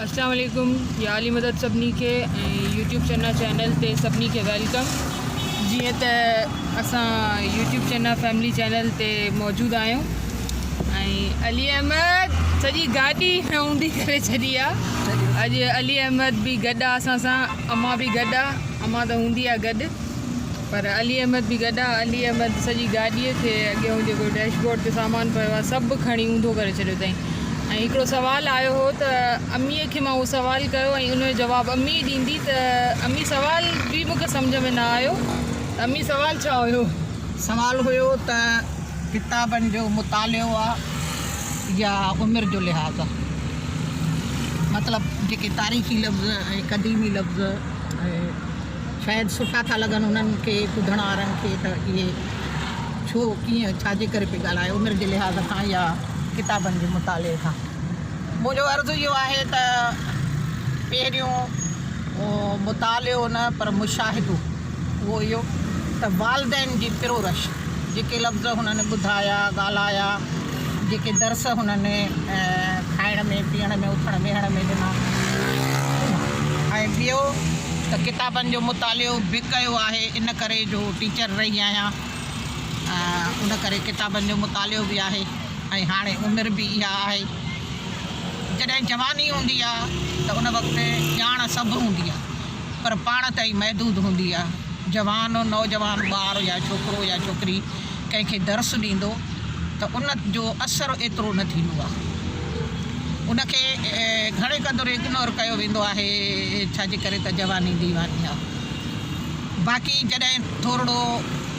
اسلام عليڪم يا علي مدد سڀني کي ۽ يوٽيوب چنا چينل تي سڀني کي welcome. جيئن ته اسان يوٽيوب چنا فيملي چينل تي موجود آهيون ۽ علي احمد سڄي گاڏي اونڌي ڪري ڇڏي آ. اڄ علي احمد به گڏ آ اسان سان، امان به گڏ آ، امان ته هوندي آ گڏ پر علي احمد به گڏ آ. علي احمد سڄي گاڏيء کي اڳيون جيڪو ڊيش بورڊ تي سامان پيو آ سڀ کڻي اونڌو ڪري ڇڏيو اٿائين. ۽ هڪڙو سوال آيو هو ته اميء کي مان اهو سوال ڪيو ۽ ان جو جواب امي ئي ڏيندي ته امي سوال به مون کي سمجهه ۾ نه آيو ته امي سوال ڇا هيو؟ سوال هيو ته ڪتابن جو مطالعو آ يا عمر جو لحاظ آ؟ مطلب جيڪي تاريخي لفظ ۽ قديمي لفظ ۽ شايد سٺا ٿا لڳن انهن کي ٻڌڻ وارن کي ته اهي ڇو ڪيئن ڇا جي ڪري پئي ڳالهائي عمر جي لحاظ کان يا ڪتابن جي مطالعي کان. منهنجو عرض اهو آهي ته پهريون مطالعو نه پر مشاهدو اهو اهو ته والدين جي پرورش جيڪي لفظ هنن ٻڌايا ڳالهايا جيڪي درس هنن کائڻ ۾ پيئڻ ۾ اٿڻ ويهڻ ۾ ڏنا ۽ ٻيو ته ڪتابن جو مطالعو به ڪيو آهي ان ڪري جو ٽيچر رهي آهيان ان ڪري ڪتابن جو مطالعو به آهي ۽ هاڻي عمر به اها آهي جڏهن جواني هوندي آهي ته ان وقت ڄاڻ سڀ هوندي آهي پر پاڻ تائين محدود هوندي آهي جوان نوجوان ٻار يا ڇوڪرو يا ڇوڪري ڪنهن کي درس ڏيندو ته ان جو اثر ايترو نه ٿيندو آهي ان کي گهڻي قدر اگنور ڪيو ويندو آهي ڇا جي ڪري ته جواني ديواني آهي باقي جڏهن ٿورڙو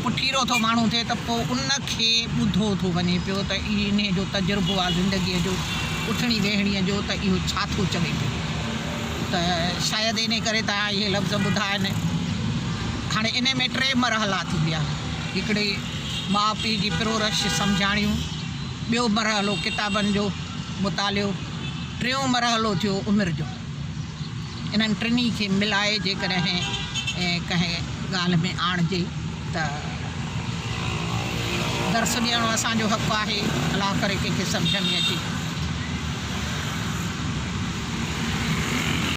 پٺيرو ٿو ماڻهو ٿئي ته پوء ان کي ٻڌو ٿو وڃي پيو ته انهي جو تجربو آهي زندگيء جو اٿڻي ويهڻيء جو ته اهو ڇا ٿو چوي پيو ته شايد انهي ڪري توهان اهي لفظ ٻڌا آهن. هاڻي انهي ۾ ٽي مرحلا ٿي ويا هڪڙي ماء پيء جي پرورش سمجهاڻيون، ٻيو مرحلو ڪتابن جو مطالعو، ٽيون مرحلو ٿيو عمر جو. انهن ٽنهي کي ملائي جيڪڏهن ڪنهن ڳالهه ۾ آڻجي ته درس ڏيڻ اسان جو حق آهي. الله ڪري ڪنهن کي سمجهه ۾ اچي.